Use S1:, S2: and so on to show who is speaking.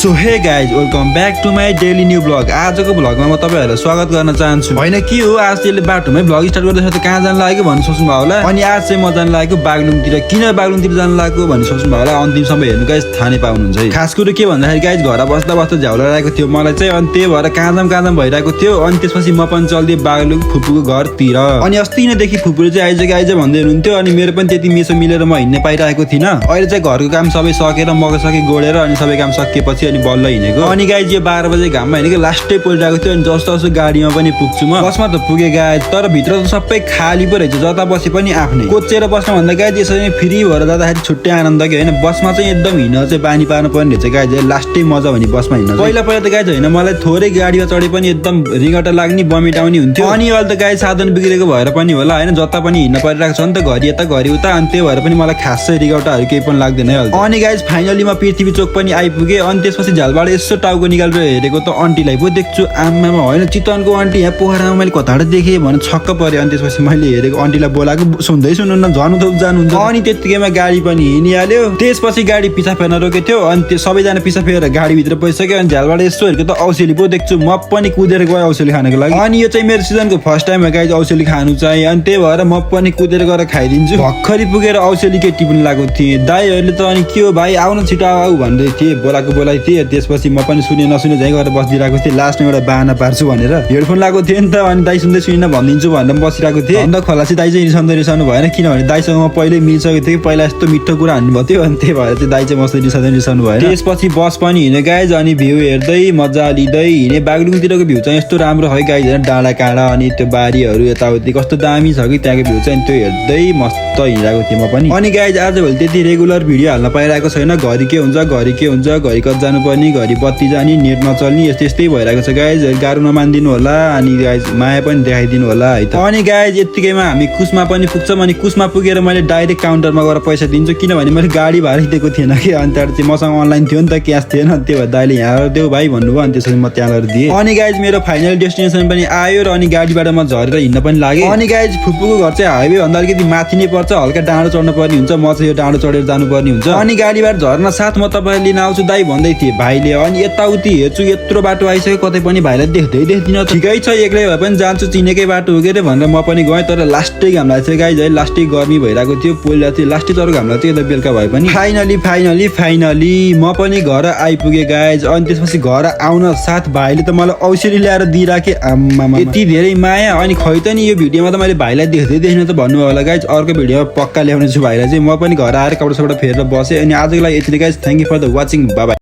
S1: So hey guys welcome back to my daily new blog. आजको ब्लगमा म तपाईँहरूलाई स्वागत गर्न चाहन्छु। होइन के हो आज त्यसले बाटोमै ब्लग स्टार्ट गर्दैछ त कहाँ जानु लागेको भन्ने सोच्नु भयो होला। अनि आज चाहिँ म जानु लागेको बागलुङतिर। किन बागलुङतिर जानु लागेको भन्ने सोच्नु भयो होला। अन्तिमसम्म हेर्नु गाइज थाहा नै पाउनुहुन्छ है। खास कुरो के भन्दाखेरि गाइज घर बस्दा बस्दा झ्याउला लागेको थियो मलाई चाहिँ। अनि त्यही भएर काँजाम भइरहेको थियो। अनि त्यसपछि म पनि चल्दिएँ बागलुङ फुपूको घरतिर। अनि अस्ति नैदेखि फुपूले चाहिँ आइज भन्दै हुनुहुन्थ्यो। अनि मेरो पनि त्यति मेसो मिलेर म हिँड्ने पाइरहेको थिइनँ। अहिले चाहिँ घरको काम सबै सकेर मगसके गोडेर अनि सबै काम सकिएपछि अनि बल्ल हिँडेको। अनि गाइज यो 12 बजे घाममा हिँडेको लास्टै परिरहेको थियो। अनि जस्तो जस्तो गाडीमा पनि पुग्छु म। बसमा त पुगे गाइज तर भित्र त सबै खाली पो रहेछ। जता बसे पनि आफ्नै कोचेर बस्न भन्दा गाइज यसरी फ्री भएर जाँदाखेरि छुट्टै आनन्द के होइन। बसमा चाहिँ एकदम हिँड्न चाहिँ बानी पार्नु पर्ने रहेछ गाइज। लास्टै मजा भने बसमा हिँड्न। पहिला त गाइज होइन मलाई थोरै गाडीमा चढे पनि एकदम रिङ्गटा लाग्ने बमिट आउने हुन्थ्यो। अनि अहिले त गाइज साधन बिग्रेको भएर पनि होला होइन जता पनि हिँड्न परिरहेको छ नि त घरि यता घरि उता। अनि त्यही भएर पनि मलाई खासै रिगौटाहरू केही पनि लाग्दैन है। अनि गाइज फाइनली म पृथ्वी चोक पनि आइपुगेँ। अनि त्यसपछि झ्यालबाट यसो टाउको निकालेर हेरेको त अन्टीलाई पो देख्छु। आमामा होइन चितवनको अन्टी यहाँ पोखरामा मैले कताबाट देखेँ भने छक्क पऱ्यो। अनि त्यसपछि मैले हेरेको अन्टीलाई बोलाएको सुन्दै सुन्नु झन् उता जानुहुन्छ। अनि त्यतिकैमा गाडी पनि हिँडिहाल्यो। त्यसपछि गाडी पिछा फेर्न रोकेको थियो। अनि त्यो सबैजना पिछा फेरेर गाडीभित्र पसिसक्यो। अनि झ्यालबाट यसो हेरेको त औसेली पो देख्छु। म पनि कुदेर गएँ औसेली खानको लागि। अनि यो चाहिँ मेरो सिजनको फर्स्ट टाइम हो गाइज औसेली खानु चाहिँ। अनि त्यही भएर म पनि कुदेर गएर खाइदिन्छु। भर्खरै पुगेर औसेली केटी पनि लागेको थिएँ। दाइहरूले त अनि के हो भाइ आउन छिटो आऊ भन्दै थिएँ। बोलाएको थिएँ। त्यसपछि म पनि सुने नसुने झै गरेर बसिरहेको थिएँ। लास्टमा एउटा बाहना पार्छु भनेर हेडफोन लगाएको थिएँ नि त। अनि दाइ सुन्दै सुनिन भनिदिन्छु भनेर बसिरहेको थिएँ। अन्त खलासी दाइ चाहिँ रिसाउनु भएन किनभने दाइसँग म पहिल्यै मिलिसकेको थिएँ। पहिला यस्तो मिठो कुरा हान्नुभएको थियो। अनि त्यही भएर चाहिँ दाइ चाहिँ मसँग रिसाउनु भएन। त्यसपछि बस पनि हिँड्यो गाइज। अनि भ्यू हेर्दै मजा लिँदै हिँडेँ। बागलुङतिरको भ्यू चाहिँ यस्तो राम्रो है गाइज होइन। डाँडा काँडा अनि त्यो बारीहरू यताउति कस्तो दामी छ कि त्यहाँको भ्यू चाहिँ त्यो हेर्दै मस्त हिँडिरहेको थिएँ म पनि। अनि गाइज आजभोलि त्यति रेगुलर भिडियो हाल्न पाइरहेको छैन। घरि के हुन्छ घरि कता जानुपर्ने घरि बत्ती जाने नेट नचल्ने यस्तै भइरहेको छ गाइज। गाह्रो नमानिदिनु होला। अनि गाइज माया पनि देखाइदिनु होला है त। अनि गाइज यत्तिकैमा हामी कुसमा पनि पुग्छौँ। अनि कुसमा पुगेर मैले डाइरेक्ट काउन्टरमा गएर पैसा दिन्छु किनभने मैले गाडी भाडा दिएको थिएन कि। अनि त्यहाँबाट चाहिँ मसँग अनलाइन थियो नि त क्यास थिएन। त्यो भएर दाइले यहाँ देऊ भाइ भन्नुभयो। अनि त्यसरी म त्यहाँ गएर दिएँ। अनि गाइज मेरो फाइनल डेस्टिनेसन पनि आयो र अनि गाडीबाट म झरेर हिँड्न पनि लागेँ। अनि गाइज फुपूको घर चाहिँ हाइवे भन्दा अलिकति माथि नै पर्छ। हल्का डाँडो चढ्नु पर्ने हुन्छ। म चाहिँ यो डाँडो चढेर जानुपर्ने हुन्छ। अनि गाडीबाट झर्न साथ म तपाईँलाई लिन आउँछु दाइ भन्दै थिएँ भाइले। अनि यताउति हेर्छु यत्रो बाटो आइसक्यो कतै पनि भाइलाई देख्दिनँ। ठिकै छ एक्लै भए पनि जान्छु चिनेकै बाटो हो के अरे भनेर म पनि गएँ। तर लास्टै घाम लाग्छ गाइज है। लास्टै गर्मी भइरहेको थियो। पहिला थियो लास्टै तर घाम लाग्थ्यो यता बेलुका भए पनि। फाइनली म पनि घर आइपुगेँ गाइज। अनि त्यसपछि घर आउन साथ भाइले त मलाई औसेली ल्याएर दिइराखे। आम्मामा यति धेरै माया। अनि खै त नि यो भिडियोमा त मैले भाइलाई देख्दैन त भन्नुभयो होला गाइज। अर्को भिडियोमा पक्का ल्याउने छु भाइलाई चाहिँ। म पनि घर आएर कपडा सपडा फेरेर बसेँ। अनि आजको लागि यति guys. Thank you for the watching. Bye by.